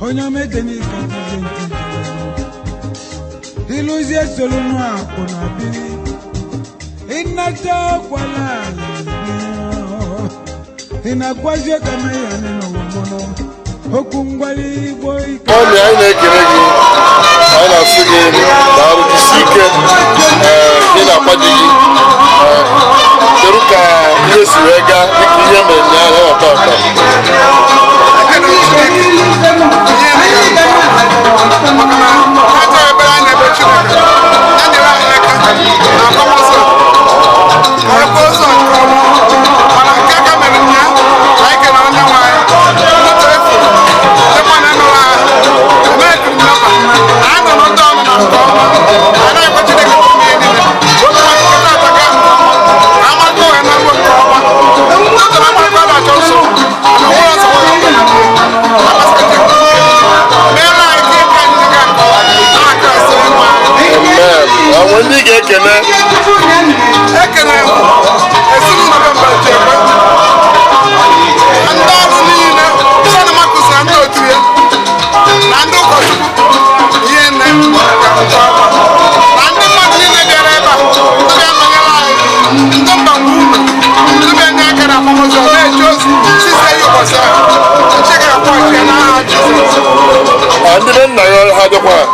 Onye omete iluzie solunu akwụ na biri ịnata kwala ị na-akwazi kama ya n'ụwa mụnụ okwu ngwali igbo ike. Mummy, anyị na-ekele gị, anyị na-asị gị daalụ, jisi ike. Ee, ị na-akwado gị. Ee, kedu ka ihe si wee gaa dịka ihe mere ụnyaahụ ya tata? Ekene m Chineke ihe na maka na aja ebere anyị na-ebe Chineke ya nyere anyị aka na akwamozu ka ekwe ozu nke ọma, mana nke aka mere nya anyị kenere onye nwe anyị moto efu ndị mmadụ emewe ahụ emee kidnapper anyị nọ n'ụtọ ọnụ na nke ọma. Anyị na-ekwe Chineke bụ ihe niile oge ma nke tata gaa nke ọma ka amaka ụgha na nke ọma ndị na amakwa na-achọ nsogbu mana onwere nsogbu meere anyị ka ịka anyị ga nke ọma na Kraịst onye nwe anyị. Amen. Enwe ndị ị ga-ekene? Ekene m ezinụlọ be Mbachekwe, ndị ọrụ niile, Sọnị Makus na ndị otu ya na ndị ụkọchukwu ihe nne nke ọma na ndị mmadụ niile bịara ebe a, ndị bịa nọnyere anyị, ndị mba unu, ndị bịa nye aka na akwamozu na-eje ozi sise ya ụbọchị ahụ. Chineke ga-akwụghachi ya n'aha Jizọs. Ah, ndị be nna ya ha bịakwara?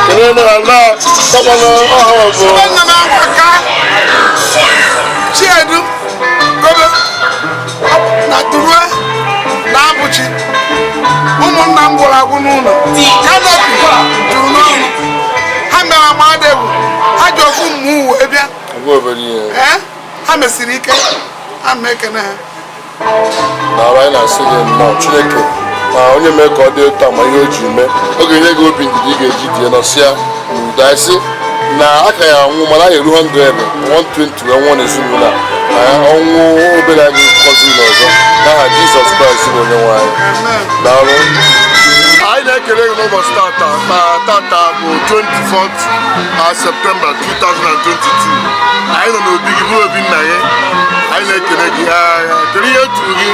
Kelele ha na takwana ọha bụ. Ebe nna m ahụ aka Chiedu Gobe na Durue na Abụchi, ụmụnna m gwụrụ agwụ n'ụlọ, canopy juru n'ọnụ ha mere amadị egwu ha ji ofu mmụ wee bịa. Agwa obere ihe. Ee, ha mesiri ike, ha ma ekene ha. Na anyị na-asị gị nnọọ. Chineke ma onye mee ka ọ dị ụtọ ma ihe o ji mee, ọ ga-enye gị obi ndidi ị ga-eji die nọsịa n'udo. Anyị sị na aka ya anwụ mana anyị eru 100 120 wee nwụọ n'ezinụlọ a. Anyị ọnwụ obere anyị kọziri ọzọ n'aha Jizọs Kraịst bụ onye nwe anyị. Amen. Daalụ. Anyị na-ekele gị n'ụbọchị tata. Na tata bụ 24th September 2022, anyị nọ n'obi gị bụ obi nna gị. Anyị na-ekele gị. Kedu ihe turu gị?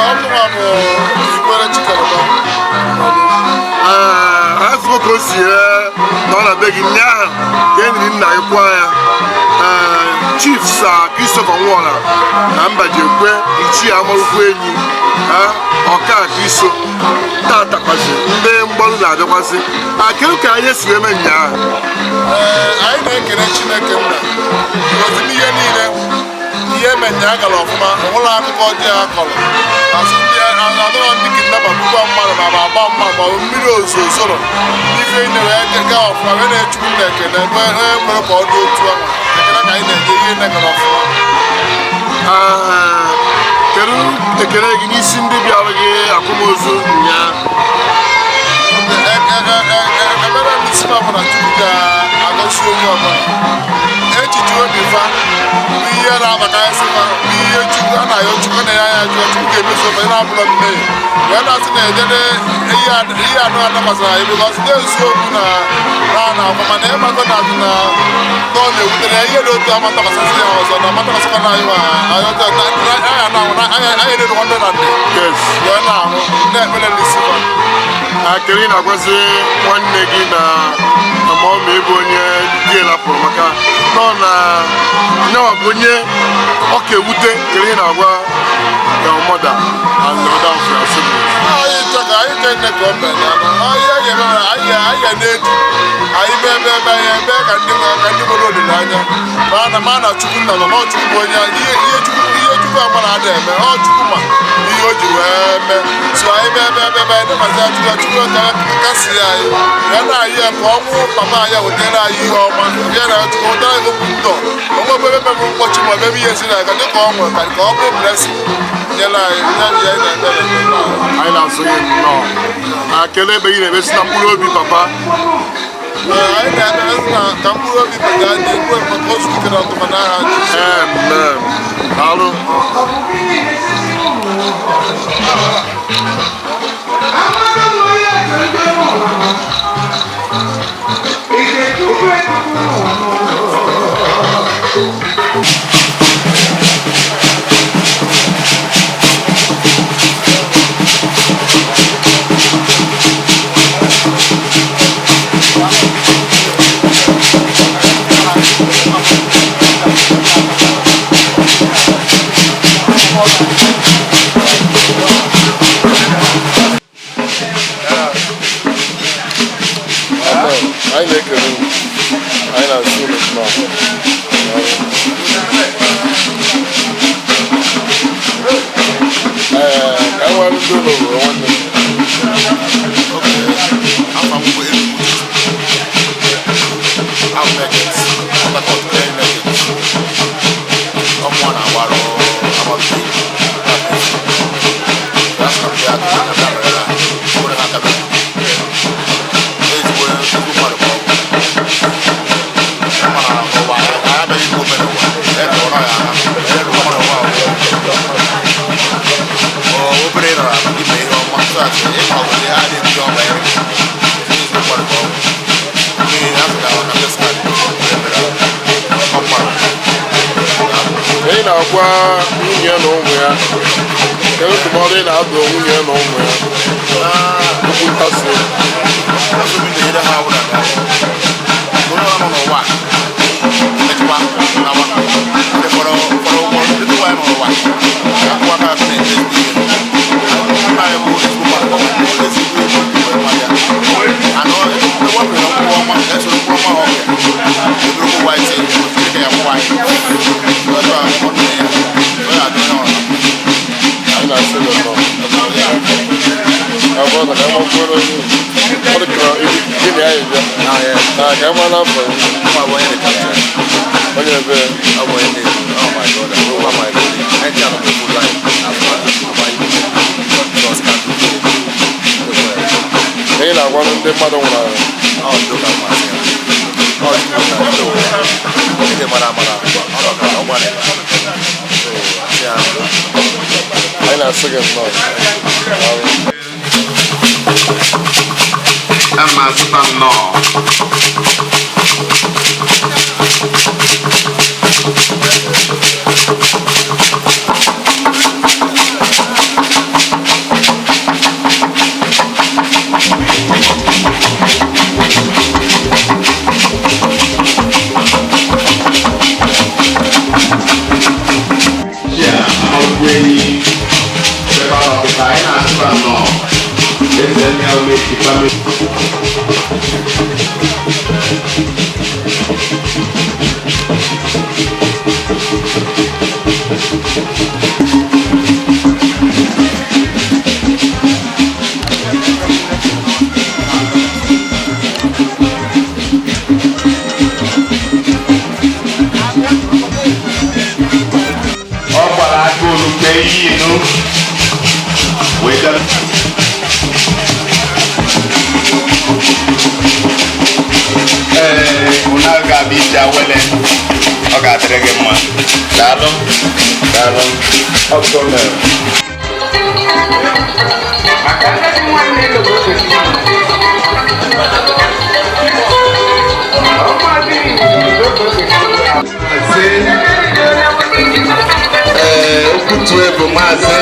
Ọnụnwa bụ Ikwere Chikereba. Ee, afọ ka o si nọ na be gị ụnyaahụ ka e niri nna gị kwa ya. Ee, Chief Sir Christopher Nwora na Mbajekwe, Ichie Amarukwu Enyi ọka Kristo, tata kwazi ndị mgbaru na-abịakwasị. Kedu ka anyị si eme ụnyaahụ? Ee, anyị na-ekele Chineke nna gozi n'ihe niile ihe eme nya gara ọfụma. Onwere akụkọ ọjọọ a kọrọ asị ndị adọrọ ndị kidnapper gbukwa mmadụ ma agba mmadụ ma ọ bụ mmiri ozuzo zoro ife niile wee gaa ọfụma, wee na-echukwu nna ekele ebe onye kwere ka ọ dị otu ahụ. Ekele ka anyị na-enye ihe nne gara ọfụma. Ee, kedu ekele gị n'isi ndị bịara gị akwamozu ụnyaahụ? Ebere ndị si na Chukwu ga-agọzi onye ọbụla echiche obi fa bụ ihe na-abakarịsị fa bụ ihe Chukwu a na-ayọ. Chukwu na-enye anya jụọ, Chukwu ga-emezu ofe na-abụrọ mmehie wee na-asị na ejede ihe anụ adakwasara anyị because na-eziokwu na na na-akwa mana ịmago na na na ọ na-ewutere ya ihe dị otu amatakwasịsị ya ọzọ na amatakwasịkwa na anyị ma anyị ọjọọ na anyị na-anwụ na anyị anyị na-eru 100 and wee na-anwụ na-ekpere n'isi fa. Kedu ị na-agwazi nwanne gị na ma ọ ma ịbụ onye di lapụrụ maka nọ na nyawa bụ onye ọ ka ewute? Kedu ị na-agwa your mother and the other of your siblings? Anyị chọ ka anyị chọ nne ka o mere na anyị ga-eme anyị anyị ga na-edu anyị mee ebe ebe anyị ebe ka ndị nwere ka ndị nwere olileanya ma na Chukwu nna nọ na Chukwu bụ onye ihe ihe Chukwu ihe Chukwu ama na ada eme ọ Chukwu ma ihe o ji wee mee. So anyị mee ebe ebe ebe anyị dịkwasị ya Chukwu Chukwu ka kasi anyị wee na-ayị ya ka ọnwụ papa anyị wetara anyị ihe ọma ya na Chukwu wetara anyị okwu ndọ onwe ebe ebe mkpọchi ma ebe ihe si na ka dịka ọ nwere ka ọ bụrụ blessing nyere anyị nye anyị ya na-ekpe ekpere. Anyị na-asụ gị nnọọ. Kedu ebe ị na-emesi na mkpụrụ obi papa? Ee, anyị na-ekpe na ka mkpụrụ obi papa anyị mkpụrụ obi maka ozu ike na ọtụma n'aha Jizọs. Amen. Daalụ. Amen. Anyị na-ekele unu. Anyị na-asị unu nnọọ. Ee, ka anyị nwere ndị ụlọ obodo nwanne m. Afa m bụ Enugu. Abụ m agent, Port Harcourt clearing agent. Ọmụọ na-agbarụ agbamike. Asị m ya na bịa nọrọ ya, ọ bụrụ na aka bịa. Ezigbo ezigbo mmadụ ka ọ bụ. Mana n'ụwa anyị abịaghị ikwu ome n'ụwa. E tụrụ ya aha. E tụrụ ụwa ọ obere nọrọ ala ime ihe ọma so that ịma obodo ha adịghị ihe ọma ya ezigbo mmadụ ka ọ bụ. N'ihi na asị na ọka ndị sịkarị emere ọ mmadụ. Ị na-agwa nwunye ya na ụmụ ya, kedu ndụmọdụ ị na-adụ nwunye ya na ụmụ ya okwu ntasi obi? Asụ m na-enyere ha awụra na onye ọrụ nọ n'ụwa mechikwa nawa ndị fọrọ fọrọ ụgbọ ndị tupu anyị nọ n'ụwa ka akwụkwọ aka akụ na-eme ezigbo ihe. Nna anyị bụ ezigbo mmadụ, ọ bụ ezigbo ihe mmadụ ya. Anọ ewepụrụ na mkpụrụ ọma esoro mkpụrụ ọma ọbịa eburu ụgwọ anyị tinye Chineke ya kwụwa anyị ọjọọ ọ nne ya ọ ya adị onye ọrụ. Anyị na-asị gị nnọọ. Ka bụrụ na ka anyị gbakwuoro onye ọ dị ka gị na ya bịa na ka anyị mara afọ ya. Onye ebe? Ka ị na-agwa ndị mmadụ nwụrụ anwụ? Anyị na-asị gị nnọọ. Daalụ. Ama azụta nnọọ. Ya, ọgwụenyi federal ọfịsa, anyị na-asịba nnọọ. Eze ndị umechi family. Ọ gbara aka olukpe iyi inu wee debe. Ee, unu ga-abịa ije awele, ọ ga-adịrị gị mma. Daalụ, daalụ. Ọkụ mere. Maazị ee, Okwutue bụ maazị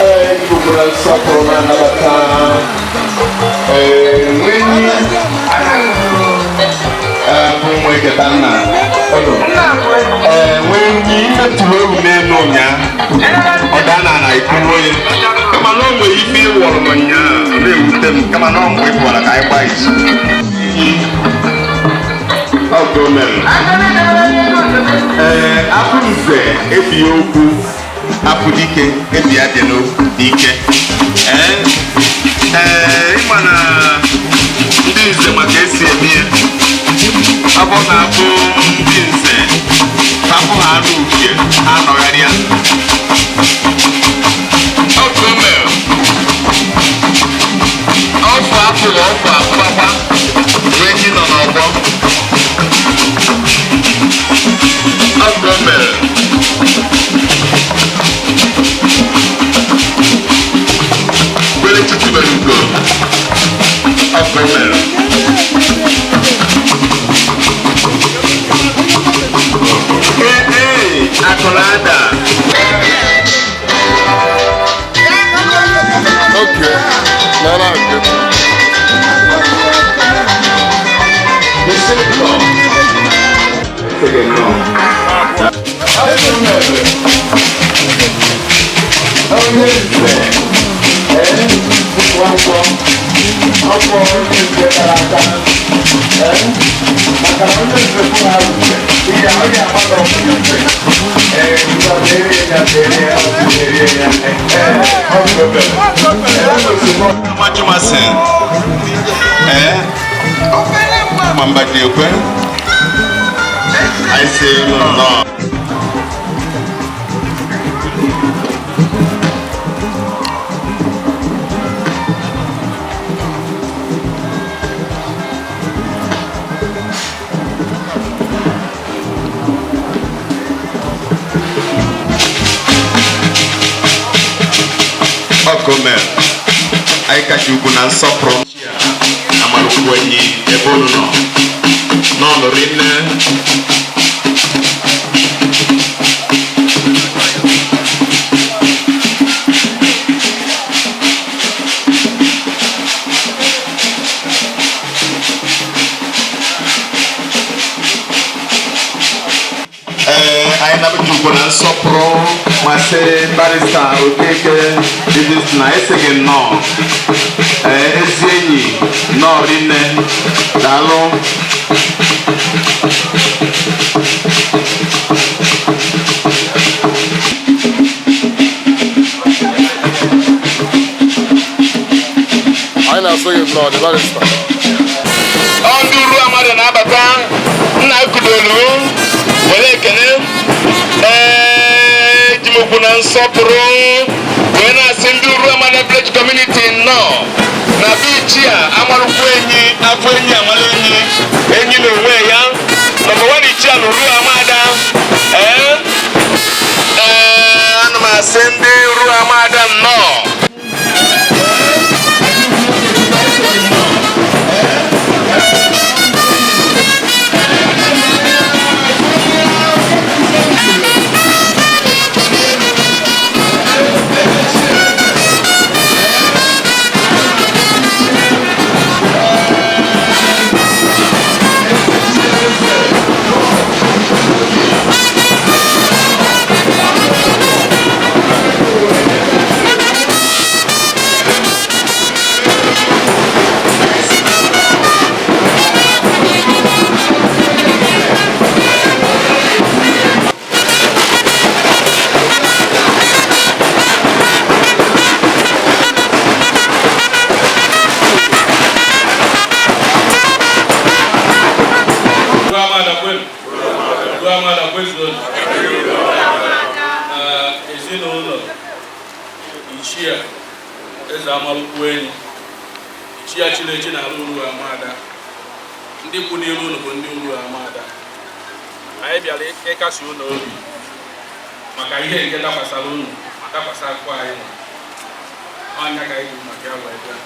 Ee, gbugburu nsọpụrụ na-anabata ee nwenyi ee bụ nwa eketa nna ee nwenyi metụrụ ewu n'elu ụnyaahụ ọ daa na ana ikwuo ya kama na o nwere ife ịwọrọ m ụnyaahụ ọ na-ewute m kama na ọ mgbe ị pụwara ka anyị gbaa izu ọgụ mere ee afụ nze ebi okwu afụ dike ebi ya dị n'ike. Ee ee, ịma na ndị nze maka esi eme ya ọ bụ na abụ ndị nze hapụ ha anụ uhie ha anọgharịa ọgụ mere ọfụ afụrụ ọfụ afụakwa wee ji nọ n'ọgbọ ọgụ mere were titubere ugo ọgụ mere. Ee, ee, akụ na-ada. Nara nke The senator. Onye nze, ee, nkwọ afọ onye nze gara aga, ee, maka na onye nze kwụ ha nze, ihe a onye agbata onye nze, ee, ngwa merie ya, merie ya, merie ya, ee, ọ bụ obere. Ee, ozugbo. Majumasị, ee, ma mba dị ekwe, anyị sị unu nnọọ. Ọkụmel, anyị kacha ukwu na nsọpụrụ amalụkwu enyi ebe unu nọ n'ọnụ rinne. Ee, anyị nabata ugwu na nsọpụrụ masị barista Okeke Davis na ese gị nnọọ. Ee, ezi enyi, nnọọ rinne, daalụ. Anyị na-asị gị nnọọ, the barrister. Ọ ndị uru amadụ na-abata nna kudolu were ekele. Ee, ji m ugwu na nsọpụrụ wee na-asị ndị uru amada village community nnọọ na bichi a amarụkwu enyi afọ enyi amala enyi enyi na onwe ya nọmba wan ichi a na uru amada. Ee, ee, ana m asị ndị uru amada nnọọ. Ruamada kwenu. Ruamada kwezuonu. Ezinụlọ Ichie Eze Amalukwu enyi Ichie Chinechi na ala Uru Amada, ndị kwụ n'iru unu bụ ndị Uru Amada. Anyị bịara ịkasi unu obi maka ihe nke dakwasara unu ma dakwasa akụkọ anyị nọ ọnya ka anyị kwuru maka ya wee bịa.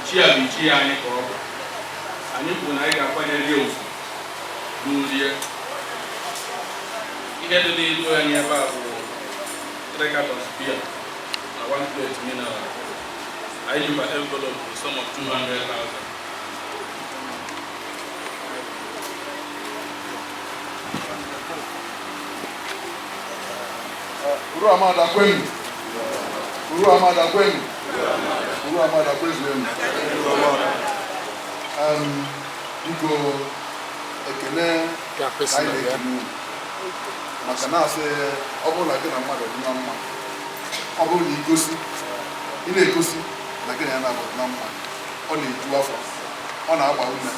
Ichie bụ ichie anyị ka ọ bụ. Anyị kwuru na anyị ga-akwanyere ya ugwu n'urie. Ihe dị n'ilu anyị ebe a bụ 3 cartons beer na 1 plate mineral. Anyị jikwa envelope the sum of 200,000. Uru amada kwenu. Uru amada kwenu. Uru amada kwezuenu. Biko ekele ka anyị na-ekele unu maka na asị ọ bụrụ na gị na mmadụ dị na mma, ọ bụrụ na igosi ị na-egosi na gị na ya na-abụ na mma, ọ na-eju afọ, ọ na-agba ume.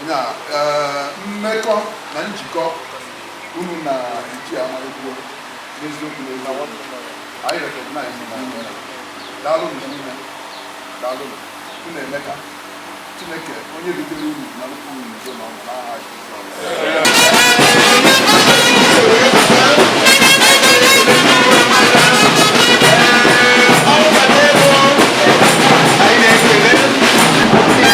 Onye a, mmekọ na njikọ unu na Ichie Amalukwu n'eziokwu n'eziokwu anyị recognize na unu. Daalụ nụ, daalụ nụ. Unu emeka Chineke onye ritere uru na nnukwu uru nzo na ọnụ n'aha Jizọs. Anyị na-ekele.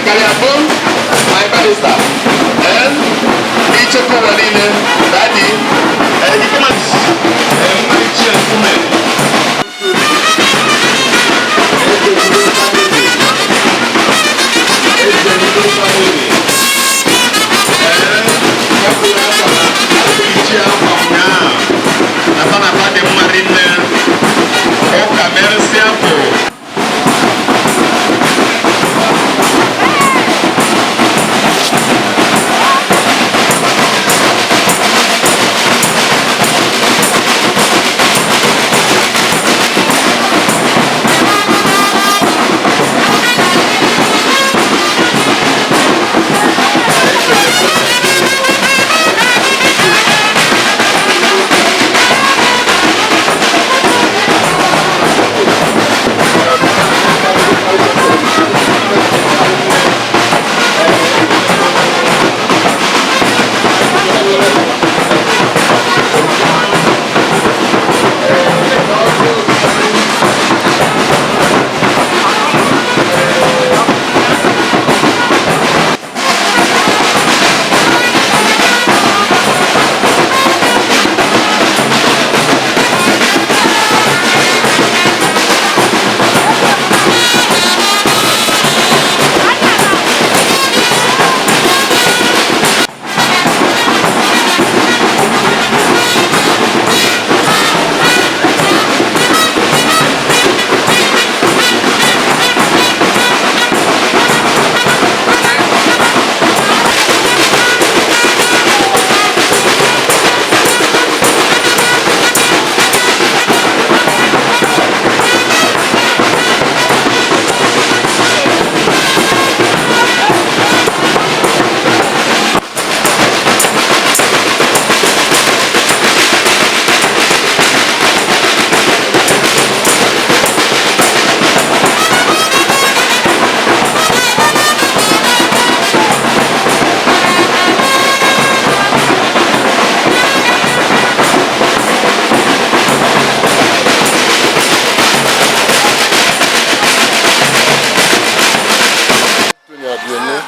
Karịa bụ my barrister. Ichekwa ụwa niile, daddy. Ike ma mma ichie nkume. Eze Udo family. Ichie akwa ụnyaahụ. Asa na dị mma rinne. Ụka merụsị afọ.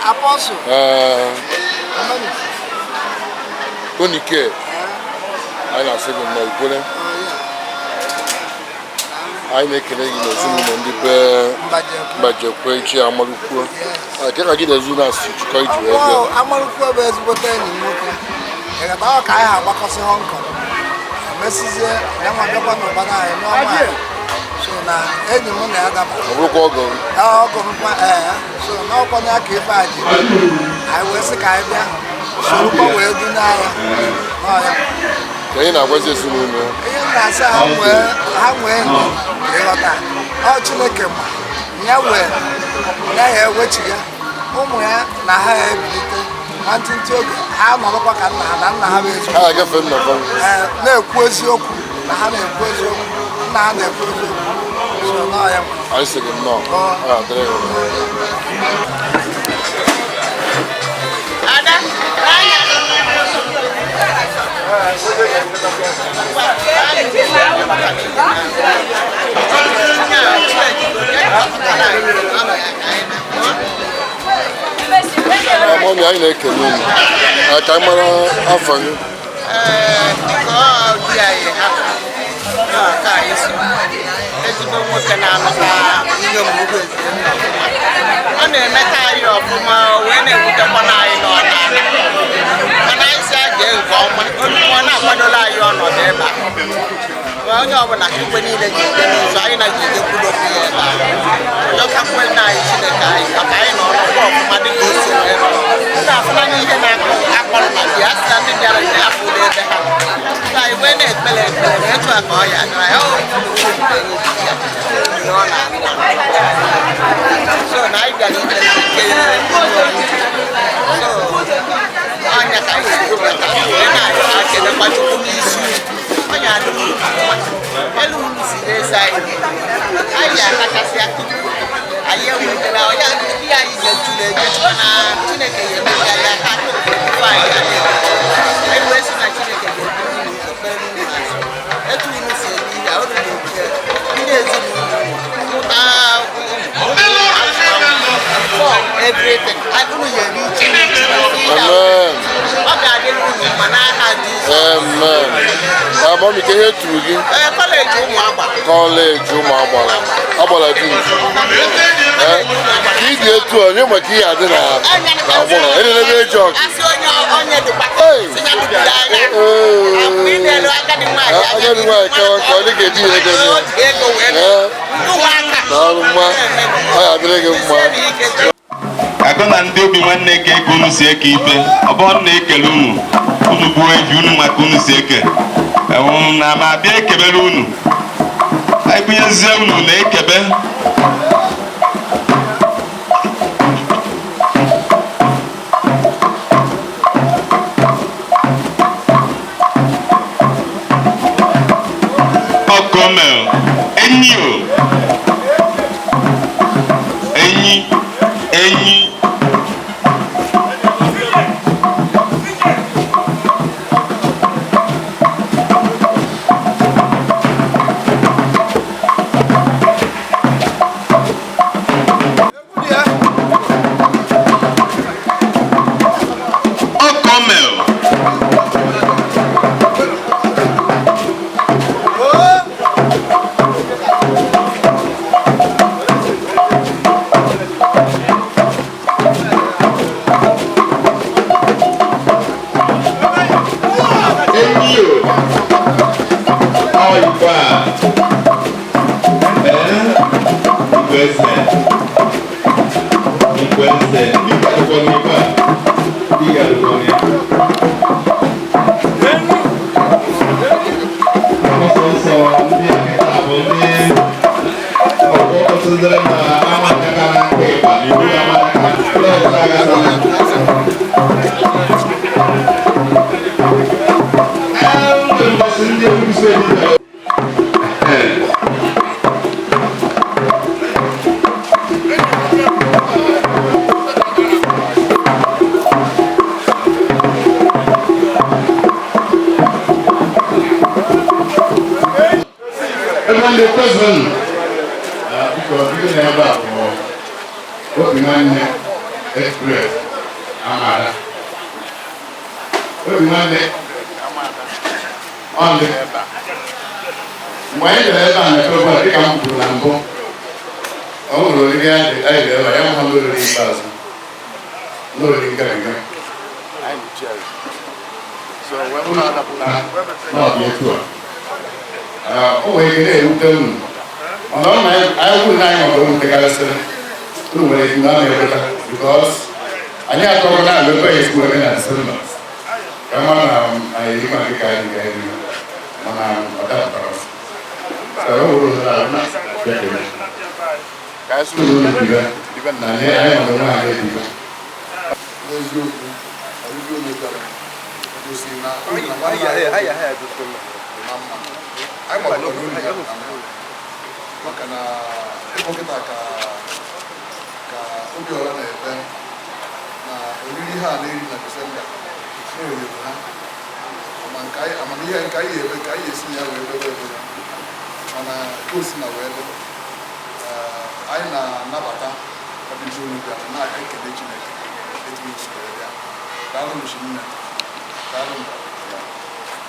Apostle. Onike, anyị na-asị gị nnọọ ikwere. Anyị na-ekele gị n'ezinụlọ ndị be Mbajekwe ichie Amalukwu. Ke ka gị na ezinụlọ a si jikọ iji wee bịa? Amalukwu bụ ezigbote enyi m nwoke. Ịghọta ọ ka anyị ha agbakọsị Hong Kong. Emesizie ya nwa bịakwa n'ụbara anyị n'ọnwa a. So na enyi m na ya daba. Ọ bụrụkwa ọgọ m. Ee, ọgọ m kwa ee. So n'ọkwa na aka ife a ji. Anyị wee sị ka anyị bịa. Sorokwa wee du n'ahịa. N'ọhịa. Ka anyị na-agwazi ezinụlọ. Ihe m na-asị ha nwee ịghọta. Ọ Chineke ma ya wee ya ya ewechiga ụmụ ya na ha ya ebilite nwantịntị oge ha nọrọkwa ka nna ha na nna ha bụ eziokwu. Ha agafe nna fa. Ee, na-ekwu eziokwu na ha na-ekwu eziokwu nna ha na-ekwu eziokwu. So n'ọhịa. Anyị sị gị nnọọ. Ọ ga-adịrị gị mma. Ada, Mọmi, anyị na-ekele unu. Ka anyị mara afọ gị. Ezigbo nwoke na-alụta ihe omume ọ na-emeta anyị ọfụma wee na-ewutekwa anyị n'ọdịnala mana anyị si jee nke ọma ọ na-akwadola anyị ọnọdụ ebe a onye ọbụla igwe niile ji eje n'ụzọ anyị na ji eje kwudokwu ya ebe a dọtakwe nna anyị Chineke anyị maka anyị nọ ọnọdụ ọfụma dịka o si wee ndị afụna n'ihe na-akọ akpọrọ na bịa asị na ndị bịara nje afọ ụlọ ebe ha nọ anyị wee na-ekpere ekpere na etu a ka ọ ya dịrị anyị ọ so na anyị bịara ije na nke so ọnya ka anyị si weta wee na-ekelekwa Chukwu n'isi ọnya adịghị elu unu si na-ese anyị anyị akachasị akụ anyị enwetara ọnya ndị anyị ga-echu na-eje na Chineke ya emechi anyị aka akụ anyị anyị wee sị na Chineke ga-ebu unu ụzọ kpere unu azụ etu unu si eme ihe unu na-eche ndị ezinụlọ mụta ụmụ for everything. Ka ihe turu gị? Ee, kọleji ụmụ agbara. Kọleji ụmụ agbara. Agbara dị nzu. Ee, ka ị dị etu a, onye maka ihe adị na na agbọghọ. Elelebe eji ọkụ. Asị onye onye dịkwa Hey! si ya dịgide anya. Ee. Akwụ ịna-elu agadi nwaanyị. Agadi nwaanyị ka ọ dị ka eji ya ego nye. O ji ego wee Ee. ndụwa aka. Daalụ mma. Ọ ya adịrị gị mma. Akụ na ndị obi nwanne ka eke unu si eke ife ọ bụrụ na ekele unu unu gbuo eji unu maka unu si eke enwụ na ma abịa ekebere unu ebunyezie unu na ekebe. Ọkọmel enyi o enyi enyi. Ọkọmel. Enyi o ọ igwe a ee igwe eze igwe eze igwe adịkwa n'igwe a igwe adịkwa n'igwe ọsọ nsọ ndị a kịta bụ ndị ọgbọ kọsịzịrị na ama aka na aka ịgba na iwu ama aka ndị ọzọ aghasala. Ebe ndị president biko ndị na-ebe a bụ obi nwanne express amara obi nwanne ọlị mgbe anyị bịara ebe a na Febụwarị dịka m kwuru na mbụ ọ nwere oriri anyị bịara ebe a ya nwa n'oriri ikpeazụ n'oriri ngabiga na ọ dị etu a. O nwere ike na-ewute unu mana ọ na anyị kwuru na anyị nwere ewutekarịsịrị unu nwere ike na na-eweta because anyị atọrọ na alụ ebe ezigbo eme na Disemba ka mara na anyị erikwa dị ka anyị ga-eri mana ọ dapụtara so o nwere ohere ahụ na bekere Ka anyị sụrụ unu dibe na anyị anyị nwere onwe anyị edibe. N'eziokwu, ọbịbịa unu bịara gosiri na unu na nwanne anyị dị na mma. Anyị makwara na unu ya dị na mma. Maka na ịkpọ kịta ka ka Obiọra na-ebe na oriri ha na-eri na Disemba na-onyere ha ama nke anyị amamihe nke anyị ebe ka anyị esi na ya wee bebe ebere mana ka o si na wee dị. Ee, anyị na-anabata ọbịbịa unu bịara na-ekele Chineke etu unu si wee bịa. Daalụ nụ nne. Daalụ nụ.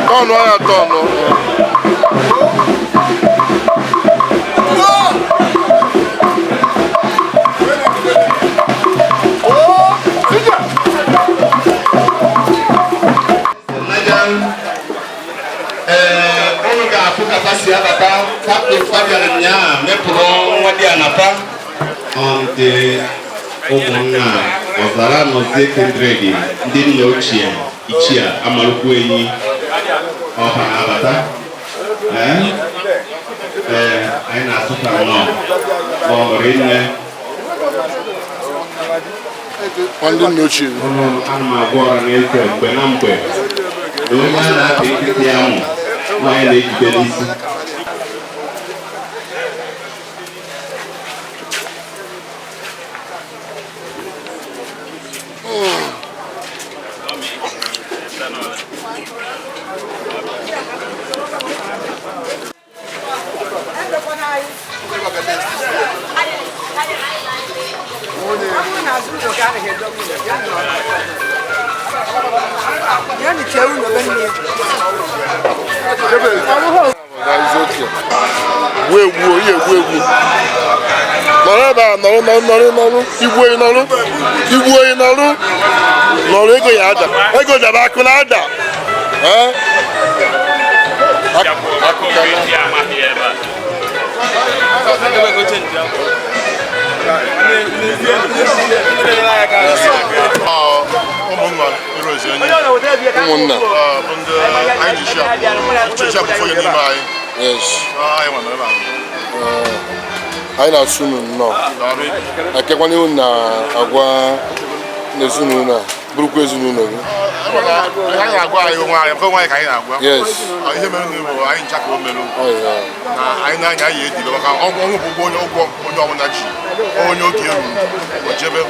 Tọọnụ ya tọọnụ. Ee, unu ga-afụ ka fa si abata kaptịn Fabian nyaa mepụrụ nwa dị anafa ndị ụmụnna ọzara nọzie kindredi ndị nna ochie ichie amalụkwu enyi ọha na-abata. Ee, ee, anyị na-asụta nnọọ ma ọ nwere nne. Ndị nna ochie. Ụnụ ana m agwa ọra na-efe mgbe na mgbe na onye a na-apị nkịtị ya mụ nwaanyị na-ejide n'isi. Gbuo egbu, ihe egbu egbu. Nọrọ ebe a, nọrọ nọrọ nọrọ nọrọ, igbu onye nọrọ, igbu onye nọrọ, nọrọ ego ya ada, ego dara akụ na ada. Ee? Akụ ka na. Ụmụnna Erozi onye Ụmụnna. Bụ ndị anyị ji chi abụ onye n'ime anyị. Yes. Anyị nwa nọ ebe a. Anyị na-asụ unu nnọọ. Akekwana ihu na agwa n'ezinụlọ a, bụrụkwa ezinụlọ gị. Anyị na-agwa anyị onwe anyị, onwe anyị ka anyị na-agwa. Yes. Ihe mere bụ anyị ncha ka o merụ. Ọ ya. Na anyị na-anya anyị edibe maka ọnwụ bụ ụgwọ onye ụgwọ onye ọbụla ji onye oge ruru o jebe.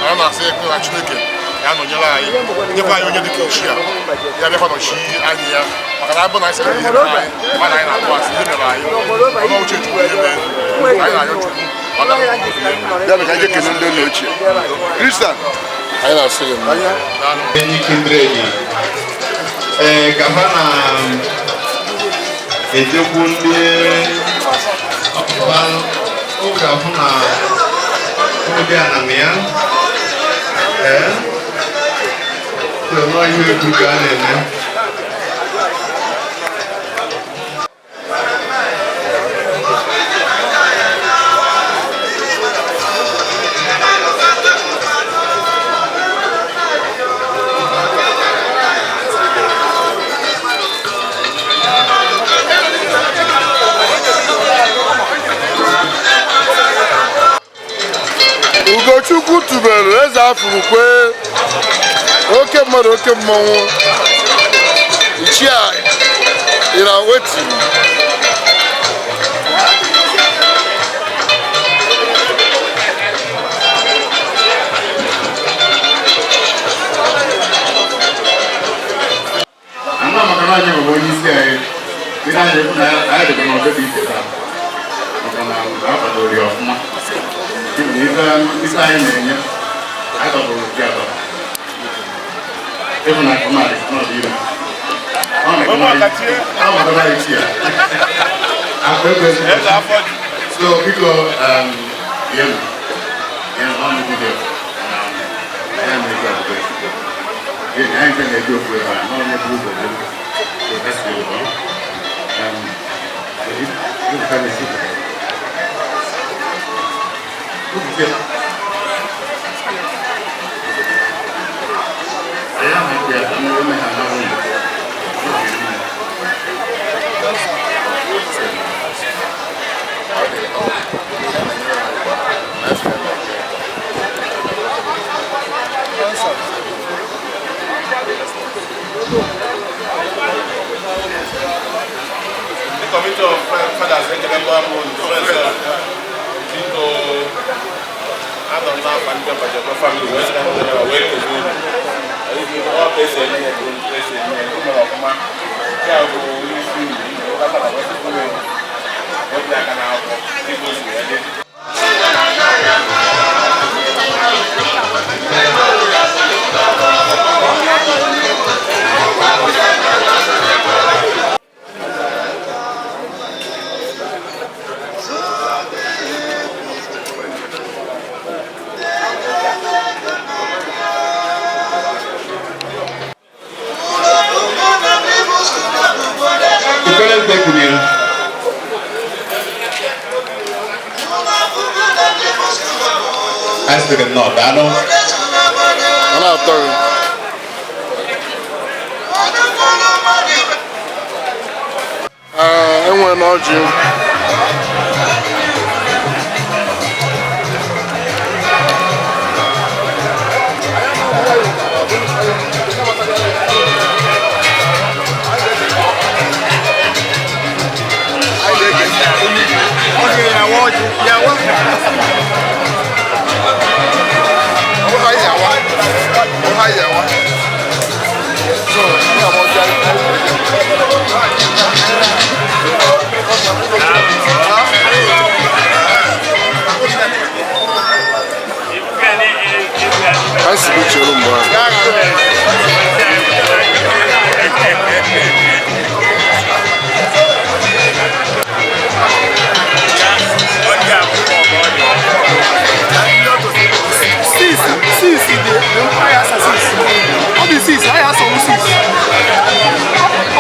Mana na-asị ekwe na Chineke ya nọnyere anyị, nyekwa anyị onye dịka ichie a, ya bịakwa nọchi anyị ya, maka na abụ na anyị sị ihe mere anyị, mana anyị na-atụ asị ihe mere anyị, ọnụ uche Chukwu ihe mere anyị na-arịọ Chukwu ọ na Ya bụ ka anyị ekele ndị nna ochie. Kristian. Anyị na-asị gị nnọọ. Enyi kindred ee gaba na ejekwu ndị ọkpụkpa ụka fụ na ụdị anam ya ee so nọọ ihe egwu ka a na-eme. Ugochukwu tubelu eze afurukwe, oke mmadụ oke mmọnwụ, ichie Iraweti. Anụ maka na anyị nwere onye isi anyị, ndị anyị ekwu na anyị dịkwa n'ọdụ dị iche taa, maka na a kwadoro ya ọfụma. N'ihi na ife anyị na-enye, anyị kwadoro ji atọ. Ịhụ na akụma dị n'ọdụ ire. Ọ na-ekwu anyị chi ya. Akụ ekwesịghị. So biko, yenu, yenu, ọ nnukwu dị. Ya na-eji ọdụdụ. Anyị nke na-eji ofu ebe a, n'onye bụ ụzọ dị. So that's the one. So you can see. The committee of fathers ekelekwa m unu biko anọ m n'afa ndị ọbajọkọ family wee sị ka m bịara wee kelee unu. Ọ ka esi eme ya bụ ka esi eme ya, unu mere ọfụma. Nke a bụ onye isi unu, unu ghọtara wee sị unu wepụ aka n'akwụkwọ dịka o si wee dị. Ikele kunye. Anyị sịrị nnọọ, daalụ. Ọ na-atọ gị. Ee, enwere na ọjị. Ọha ya wa. Ka si bụ chere mgbe ahụ. Six, six dị anyị asa six. Ọ dị six, anyị asa ọwụ six.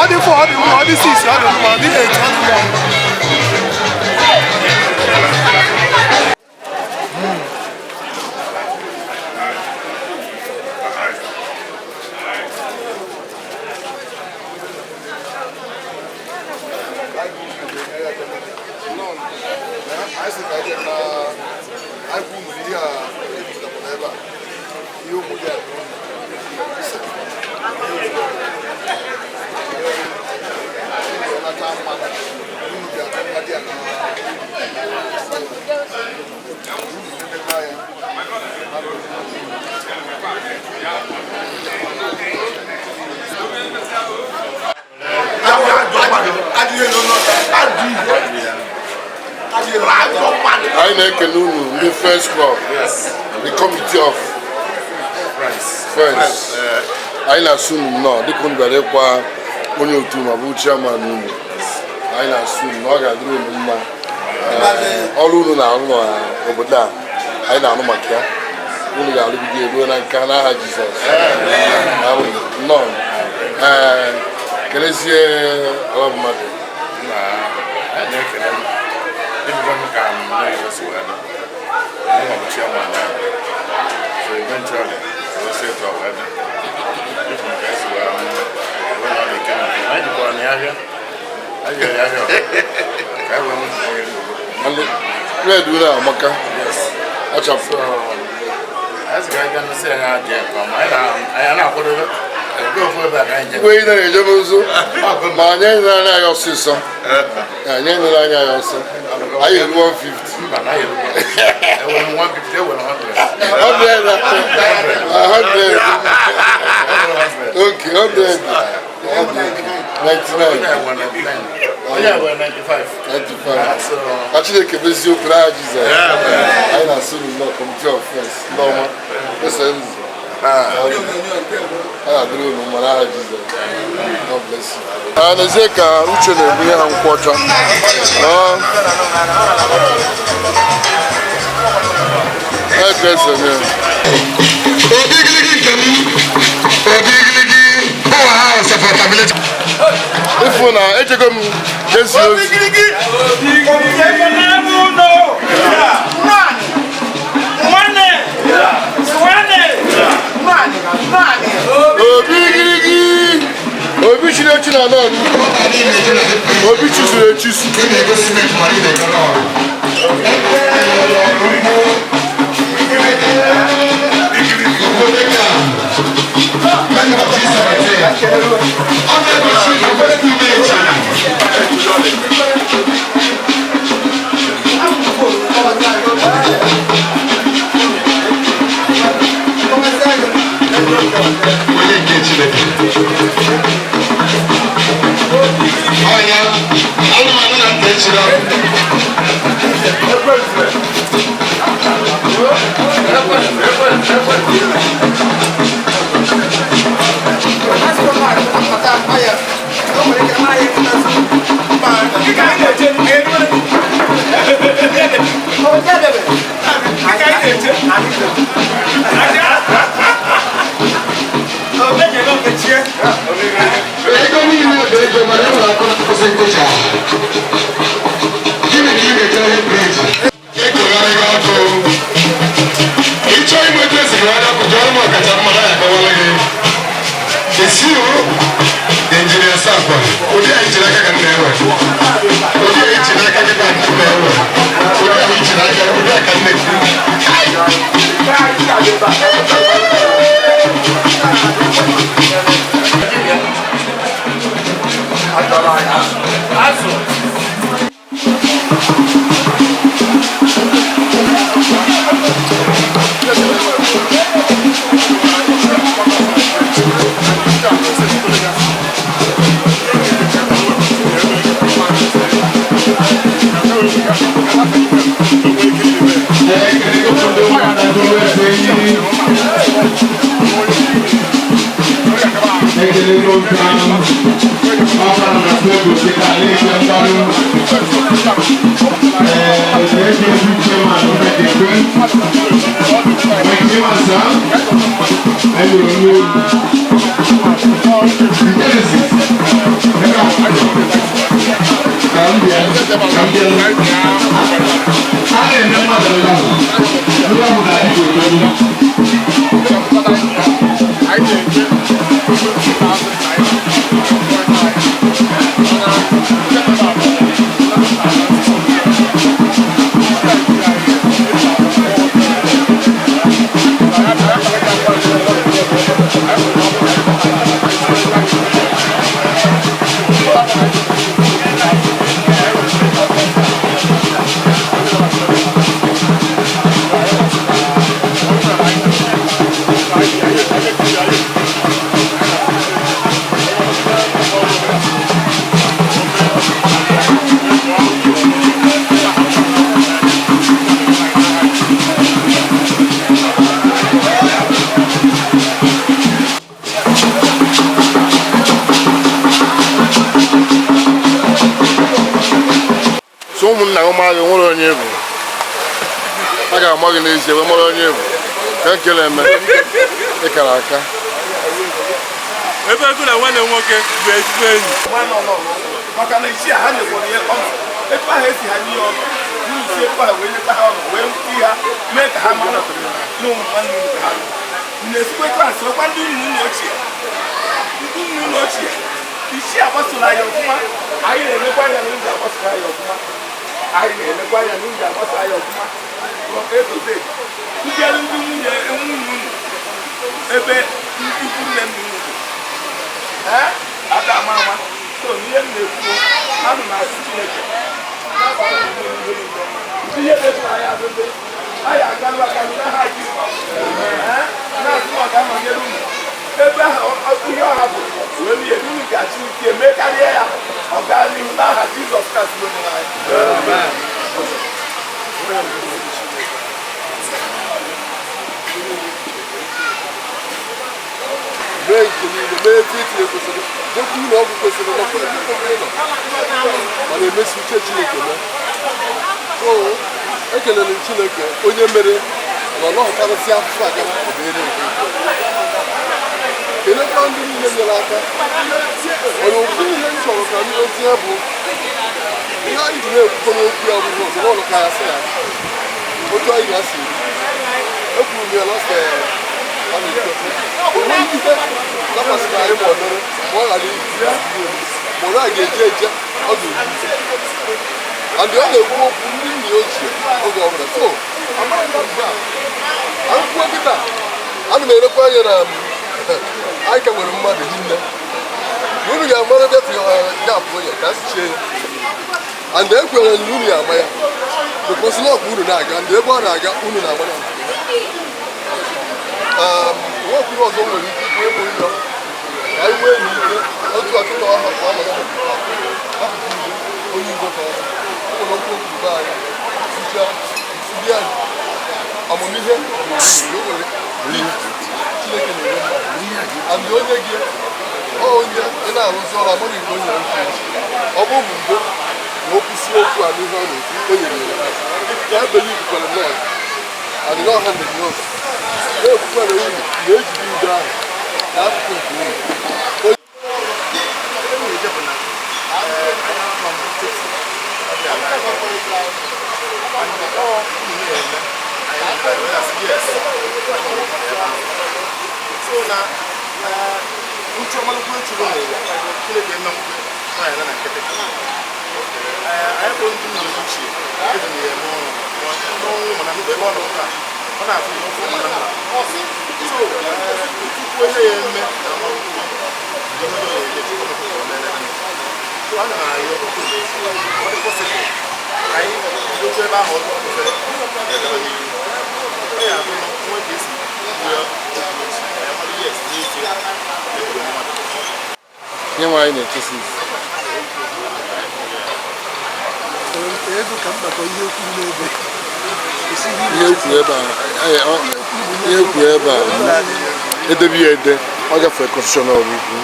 Ọ dị four, ọ dị mma, ọ dị six, ọ dị mma, ọ dị eight, ọ dị mma. Anyị sị ka anyị na anyị kwu nwere ihe a ebipụtakwara ebe a, ihe ụmụ gị a nata mmanụ unu bịa mmadụ a na unu emekwa ya. Anyị na-ekele unu ndị Friends Club, the committee of Friends. Anyị na-asụ unu nnọọ dịka unu bịara ịkwa onye otu ma bụ chairman unu. Anyị na-asụ unu na ọ ga-adịrị unu mma. Ee, ọrụ unu na-arụ n'obodo a anyị na-arụ maka ya, unu ga-arụgide ruo na nka n'aha Jizọs. Daalụ nnọọ. Ee, kelezie ala mmadụ. Na-ekele m ebigo m ka m na-egosi wee dị mụ bụ chairman ahụ, so eventually wee sị etu a wee dị efu m ka esi wee wee nọ n'ike na anyị jikwara na ya ahịa anyị jere ya ahịa ka anyị wee nweta onye n'obodo. Red unu amaka achafụ. So anyị sị ka anyị gaa nụsị anyị aja nke ọma, anyị na- anyị na-akwadobe ebe ofu ebe a ka anyị jere. Igwe ị na-eje n'ụzọ ma anyị nere anya ọsịsọ, anyị nere anya ya ọsọ, anyị eru 150. Mba, na anyị erukwa. Ewere m 150, ewere m 100. 100, 100. Ewere 100. Okay, 100. 99. Onye ewere 99. Onye ewere 95. 95. So, Ka Chineke mezie okwu n'aha Jizọs. Anyị na-asụ unu nnọọ, committee of friends ndị ọma ese nzu a ga-adịrị unu mma n'aha Jizọs. God bless you. A n'ezie ka Uche na-ebunye ha nkwụ ọcha. Ah. Ee, ka esi eme ya. Obi giligi nke m, obi giligi powerhouse of accountability. Ịfụ na echego m jesi ozi. Obi giligi, obi chiri echi na anọ, obi chisuru echisu. Ị na-egosi m etu ma ị na-egoro ọrụ. Ọ na-egosi obere ume echi. Onye nke Chineke. Ọnya, anụmanụ na ntị echiri ọkụ. Ego niile bụ ego, mana enwere akụ na-akwụsị nkụcha. Gịnị ka ị na-echere ihe briji? Ekogharịghị ọkụ. Ịchọ inweta esigara ọkụ, jụọrọ m ọkacha mma na ya akọwara gị. Esiwo injinia Sakwa, ụdị anyị jiri aka ka m na-ewe. Ụdị anyị jiri aka gị ka m na-ewe. Ụdị anyị jiri aka, ụdị a ka m na-ekwu. Thank you. Anatole Ekele program ọkara na tebụl dịka na-eche mgbaru ee eji chairman Mekekwe Mekekwe ẹni olú Genesis ka m bịa ka m bịa a na-eme mmadụ nlahụ nlahụ na adịghị otogo. So ụmụnna gị mara gị nwere onye bụ a ga-ama gị n'ezie wee mara onye bụ ka nkele eme ịkara aka. Ebe ego na nwanne m nwoke bụ ezigbo enyi. Maka na ichie ha nyekwara ya ọnụ etu ahụ esi ha nye ya ọnụ unu si etu ahụ wee nyekwa ha ọnụ wee ti ha mee ka ha mara na ụmụ nwanne unu ka ha nọ. Unu esikwa etu ahụ sorokwa ndị nna unu ochie ndị nna unu ochie ichie agbasoro anyị ọfụma. Anyị na-emekwa anya na unu ga-agbasoro anyị ọfụma. Anyị na-emekwa anya na unu ga-agbaso anyị ọfụma from A to Z. Ndị ndị nwunye nwunye unu ebe ndị ikwu nne nna unu dị ee ada ama ama. So n'ihe m na-ekwu, anụ m asị Chineke ihe na-eso anyị azụte anyị agalụ agalụ n'aha Jizọs ee na-asị na ọ ga-anọnyere unu ebe ahụ ihe ọ hapụrụ wee mee unu ga-achị ike mee karịa ya ọ gaa n'ihu n'aha Jizọs Kraịst bụ Onyenwe anyị. Mee nke niile mee ebe itinye kwesịrị jekwa ụlọ ọgwụ kwesịrị nọkwa ebe kwesịrị nọ mana emesi uche Chineke mee. So ekelere m Chineke onye mere na ọ nọghọtarịsị afụfụ agara obere nke kelekwa ndị niile nyere aka. Mana ofu ihe m chọrọ ka m dozie bụ ihe anyị ji na-ekwukọ n'okwu ya bụrụ ọzọ n'ọnụ ka ya sị ya otu anyị ga-asị ekwuru m ya last enweghị ihe dakwasịrị anyị ma ọ dịrị ma ọ ghara ibu ma ọ ga-eje eje ọ ga-ebu and ọ na-ekwu okwu ndị nna ya ochie oge ọbụla. So amaghị m mgbe a akwụkwọ kịta ana m erekwa anya na anyị ka nwere mmadụ hinne na unu ga-amara bịa gapụ ya ka a si chie ya and ekwere na unu ya ama ya because na ọkwa unu na-aga ndị ebe ọ na-aga unu na-agba ya. Nwa ọzọ nwere ike ikwu ịbụ ịyọ ka anyị nwee n'ike otu ọtụtụ ọha ka ọ nọ n'akụkụ onye Igbo ka ọ nwere okwu okwu be anyị sichaa ndị anyị amamihe nwere Chineke na-enye mmadụ and onye gị ọ onye ị na-arụzi ọrụ amaghị nke onye ọ bụ mgbe na okwu si okwu a n'ihe ọ na-ekwu o nyere ya ya ebelivukwara nọọsụ and nọọ ha ndị nọọsụ na-ekwukwara unu na-ejide udo ahụ n'akụkụ nke unu. So na uche ọmalụkwu echuru n'ụwa Chineke eme mkpe nwaanyị na nkịtị anyị bụ ndị nna ochie eji m ya eme ọnụ n'ọnwụ mana ebe ọ nọ taa ọ na-afụ ya ọfụ mana nna so tupu onye ya eme na amalụkwu ihe onye ya eme chukwu mepụta o mere. So ana m arịọ ọ dị possible ka anyị bidotu ebe ahụ ọ kwụsịrị gaba n'ihu ọ ya abụ nwa ka esi kwuo ya okwu echi anyị mara yes n'ezie egburu mmadụ. Nye nwe anyị na-echesi Ego ka mgbakọ ihe okwu n'ebe ihe e kwuru ebe a. Ihe ekwu ebe a edebe ya ede ọ gafere constitution ọrụ ukwu.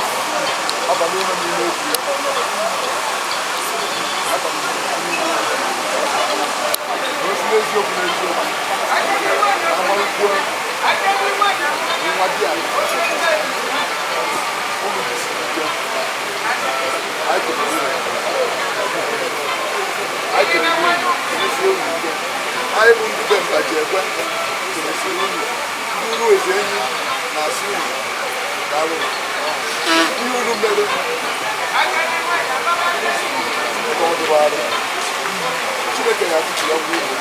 Anyị bụ ndị be mba ji ekwe kenesiri unu ndị uru ezi enyi na-asị unu daalụ ihe unu mere ka ọ dịbara Chineke ya atụchi ya bụ unu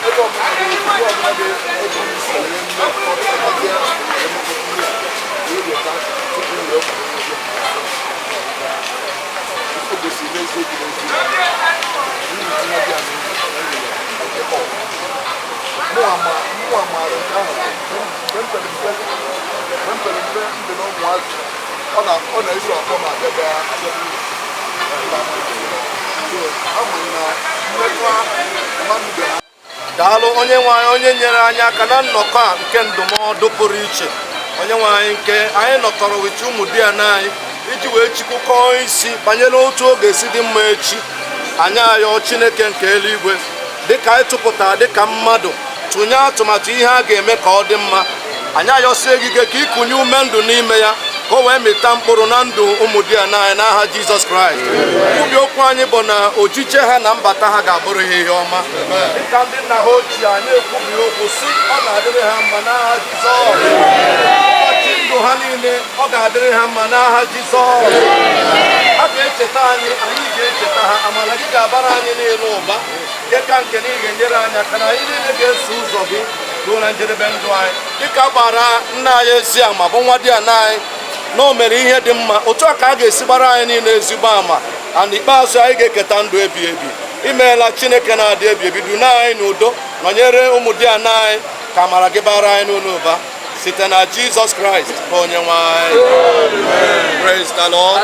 ebe ọbụla dị ebe ọbụla dị ebe unu si wee mmekọta ihe emekọta ihe wee weta tupu wee kwado ihe o gosiri n'eziokwu n'eziokwu n'ihi nwa dị a mụnwa maara nke ahụ mgbe m pere mpe mgbe m pere mpe m dị na ụmụazị ọ na-eso akpọ m abịa bịa ama na mmetụ mmadụ bịara. Daalụ onye nwe anyị, onye nyere anyị aka na nnọkọ a nke ndụmọdụ pụrụ iche, onye nwe anyị, nke anyị nọkọrọ wit ụmụ di ya na anyị iji wee chikwukọọ isi banyere otu ọ ga-esi dị mma echi. Anyị ayọ Chineke nke eluigwe, dịka anyị tụpụtara dịka mmadụ tụnye atụmatụ ihe a ga-eme ka ọ dị mma, anyị ayọsie gị ike ka ịkụnye ume ndụ n'ime ya ka o wee mịta mkpụrụ na ndụ ụmụ di ya na anyị n'aha Jizọs Kraịst. Nkwubi okwu anyị bụ na ochiche ha na mbata ha ga-abụrụ ha ihe ọma, dịka ndị nna ha ochie anyị ekwubi okwu si ọ ga-adịrị ha mma n'aha Jizọs. Ụbọchị ndụ ha niile ọ ga-adịrị ha mma n'aha Jizọs. Ha ga-echeta anyị, anyị ga-echeta ha. Amara gị ga-abara anyị niile ụba, nke ka nke na ị ga-enyere anyị aka na anyị niile ga-eso ụzọ gị ruo na njedebe ndụ anyị, dịka a gbara nna anyị ezi ama bụ nwa di ya na anyị na o mere ihe dị mma, otu a ka a ga-esi gbara anyị niile ezigbo ama na n'ikpeazụ anyị ga-eketa ndụ ebi ebi. Imeela Chineke na-adị ebi ebi, duna anyị n'udo, nọnyere ụmụ di ya na anyị, ka amara gị bara anyị n'ụlọ ụba site na Jizọs Kraịst bụ onye nwe anyị. Praise the Lord.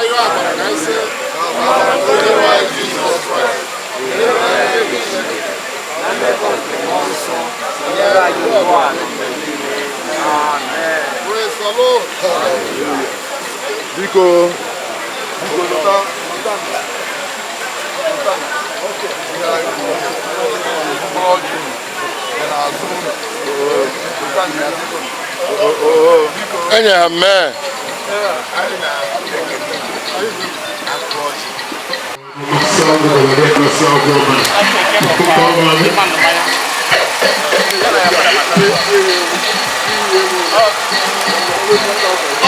Praise the Lord. Biko Biko lọta lọta lọta ihe anyị kwuru mkpụrụ ọjị dị n'azụ ụlọ lọta ya biko. Enyi ya mee. Anyị na-ekele akụ ọjị.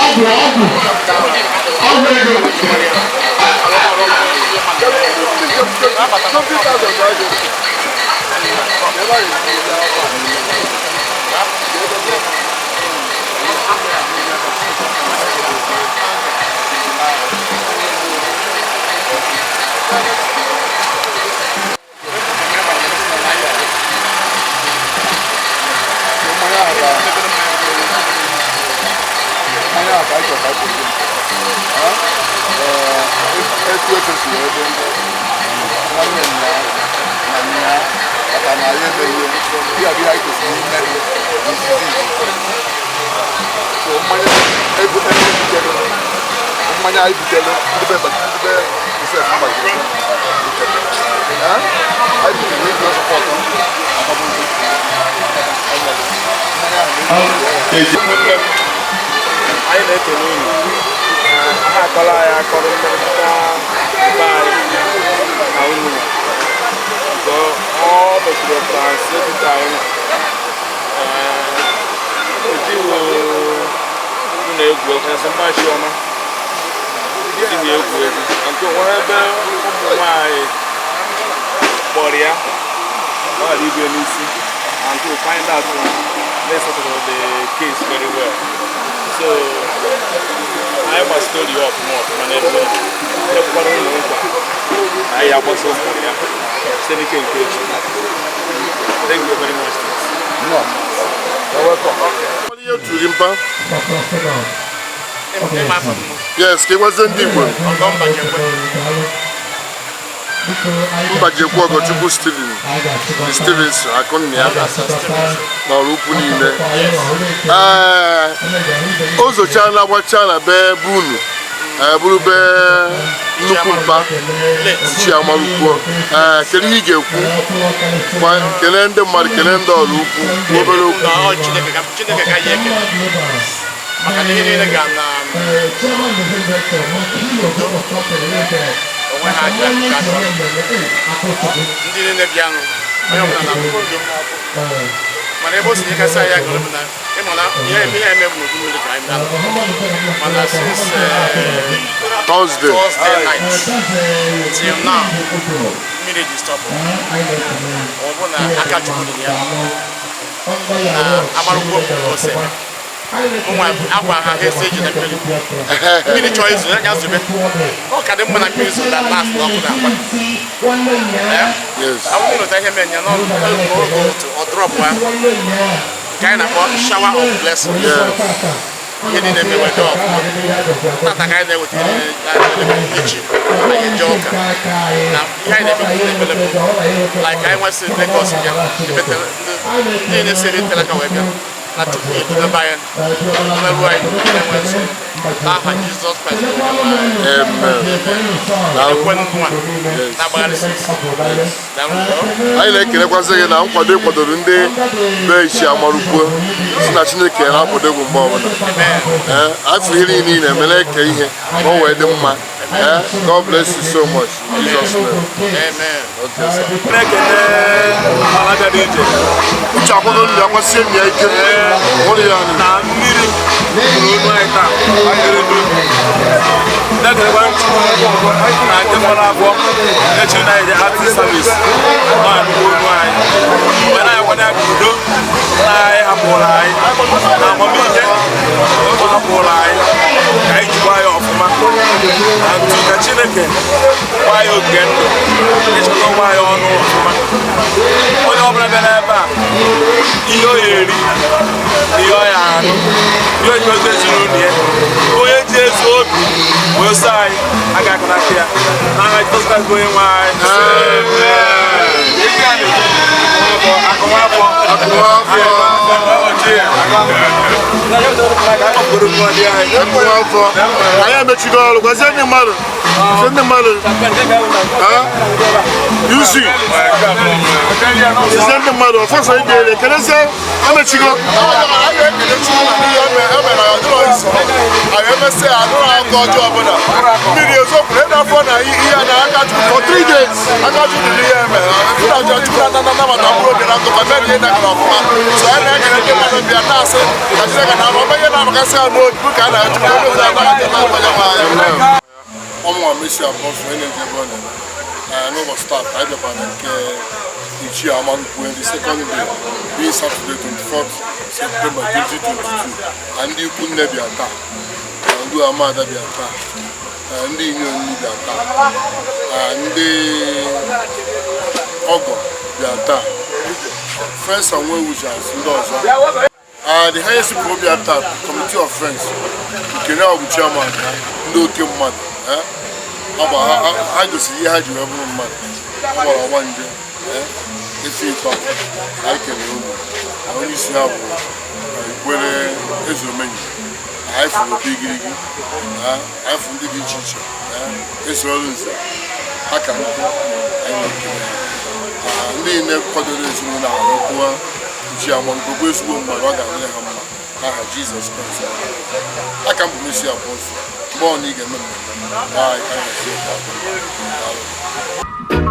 Ọgwụ ego. Etu etu si wee dị nwanne nna na nna maka na ya emeghị ihe abịa anyị kwesịrị ime n'izizi izizi. So mmanya ego ego butere mmanya anyị butere ndị be ndị be Josef gbajiri butere anyị butere ego support akwamozu mmanya ahụ na-eji. Ụmụnne m, anyị na-ekele unu. Ha akọrọ anyị akọrọ mmekọrịta be anyị na unu nke ọ metụrụ translate anyị ojighị unu egwu egwu na mgbachi ọma ojighị egwu egwu na nke onwe ebe ụmụ nwanyị kpọrọ ya ọ ghara ibu ya n'isi and to find out na settle the case very well. So anyị gba story ya ọfụma ọfụma n'ebe ọ dị ekwukwara ụlọ nkwa anyị agbaso mbọ ya site n'ike nke Chukwu. Thank you very much. No. You're welcome. Ihe turu gị mpa? Yes, ka ị gwazie ndị Igbo. Mbajekwu Ọgọchukwu Steven Stevenson Akụnna ya n'ọrụ ukwu niile. Ee, o zochala gbachaa na be be unu, ee, bụrụ be nnukwu mpa Ichie Amarukwu. Ee, kedu ihe ị ga-ekwu? Kelee ndị mmadụ, kelee ndị ọrụ ukwu, kwuo obere okwu. Na ọ Chineke ka Chineke ka anyị ekele maka na ihe niile ga na udo onwe ha aja ka chọrọ ndị niile bịanụ, onye ọbụla na udo. Mana ebe o si nyekasị anyị akụrụ bụ na ịma na ihe eme ihe eme bụ n'udu mmiri ka anyị na-anọ, mana since Thursday. Thursday night till now, mmiri ji stop. Ọ bụ na aka Chukwu dị ya na Amarukwu ose nwa akwa ha ha esi eji na mmiri mmiri chọọ izu ya zube. Ọ ka dị mma na mmiri zuru na last na ọkụ na-agba. Yes. Ọ bụrụ na ihe mere ya n'oge otu ọ drop ha nke anyị na-akpọ shower of blessing, ihe niile emewe dị ọfụma. Tata ka anyị na-eweta ihe niile na-eme echi, anyị eje ụka na ihe anyị na-eme ekpere bụ like anyị nwesị Lagos bịa ebe ndị na-eseri tere aka wee bịa na Chukwu edudebe anyị mmerụ anyị na-enwe nsogbu n'aha Jizọs Kraịst bụ Onyenwe anyị. Amen. Ekwe nwa na-agbagharị. Daalụ. Anyị na-ekelekwazị gị na nkwado ị kwadoro ndị be Ichie Amarukwu, si na Chineke na-akwado egwu mgbe ọbụla. Ee, afọ ihe niile ị na-eme na-eke ihe ka o wee dị mma. Ee, God bless you so much in Jesus' name. Amen. Okay, sir. Na-ekene ọlabịa dị iche. Uche akwado ndị akwasie m ya ike nwụrụ ya nị. Na mmiri bụrụ olu anyị taa mmiri du. Na-ekelekwa Chukwu na nke fọrọ afọ echi na anyị artist service nọ nnukwu olu anyị wee na-akwanye aka udo na anyị hapụrụ anyị na amamihe ọ hapụrụ anyị ka anyị jikwa ya ọfụma na ntu ka Chineke gbaa ya oge ndụ ịchịkọta ụgbọ anyị ọnụ ọfụma. Onye ọbụla bịara ebe a, ihe ọ ya eri na ihe ọ ya aṅụ, ihe o ji ozi ezinụlọ ya, onye ji ezi obi wee so anyị aga akụnaka ya n'aha Jizọs Kraịst bụ onye nwe anyị. Akụnwafọ. Akụnwafọ. Anyị emechigo ọrụ, gwazie ndị mmadụ, sị ndị mmadụ, ha? UC sizie ndị mmadụ ọfọsọ ibe ere kelezie emechigo. Anyị ekele Chukwu na ihe emere ya ọdịrọ izu anyị emesịa ya adịrọ aka ọjọọ ọbụla. Mmiri eziokwu na ịdị afọ na ihe a na aka Chukwu for 3 days. Aka Chukwu dị n'ihe emere na aja Chukwu na nnabata mkpụrụ obi na ndụ ma mee ihe na-agara ọfụma. So anyị na-ekele ndị mmadụ bịa na-asị ka Chineke na arụ ọma ihe na-amakasị ha n'obi bụ ka a na-achukwu ebe ozi anaghị na-agbanye nwa anyị. Ọmụnwa Messi Apostle, onye na-eji ebe ọ na-eme. Ee, n'ụbọchị taa anyị bịakwa na nke Ichie Amarukwu, the second day being Saturday, 24th September 2022, na ndị ikwu nne bịa taa, na ndị amaada bịa taa, na ndị inyom bịa taa, na ndị ọgọ bịa taa, friends and well wishers ndị ọzọ. The highest people bịa taa, committee of friends nke na ọ bụ chairman ha, ndị oke mmadụ, eh? Agba ha gosiri ihe ha ji wee bụrụ mmadụ. Ọ gbara ọgba nje, eh? Efi ịtọ anyị kelere unu na onye isi ha bụ Ikwere Eze Omenyi. Anyị fụrụ opi igirigi, eh? Anyị fụrụ ndị dị iche iche, eh? Eso ọrụ nze ha ka nkụ anyị na-ekele ha. Ndị niile kwadoro ezinụlọ ahụ kwuo Ichie Amarukwu bụ ezigbo mmadụ, ọ ga-adịrị ha mma n'aha Jizọs Kraịst. Aka m bụ Messi Apostle. Mgbe ọ na ị ga-eme mmemme, anyị hazie. Daalụ.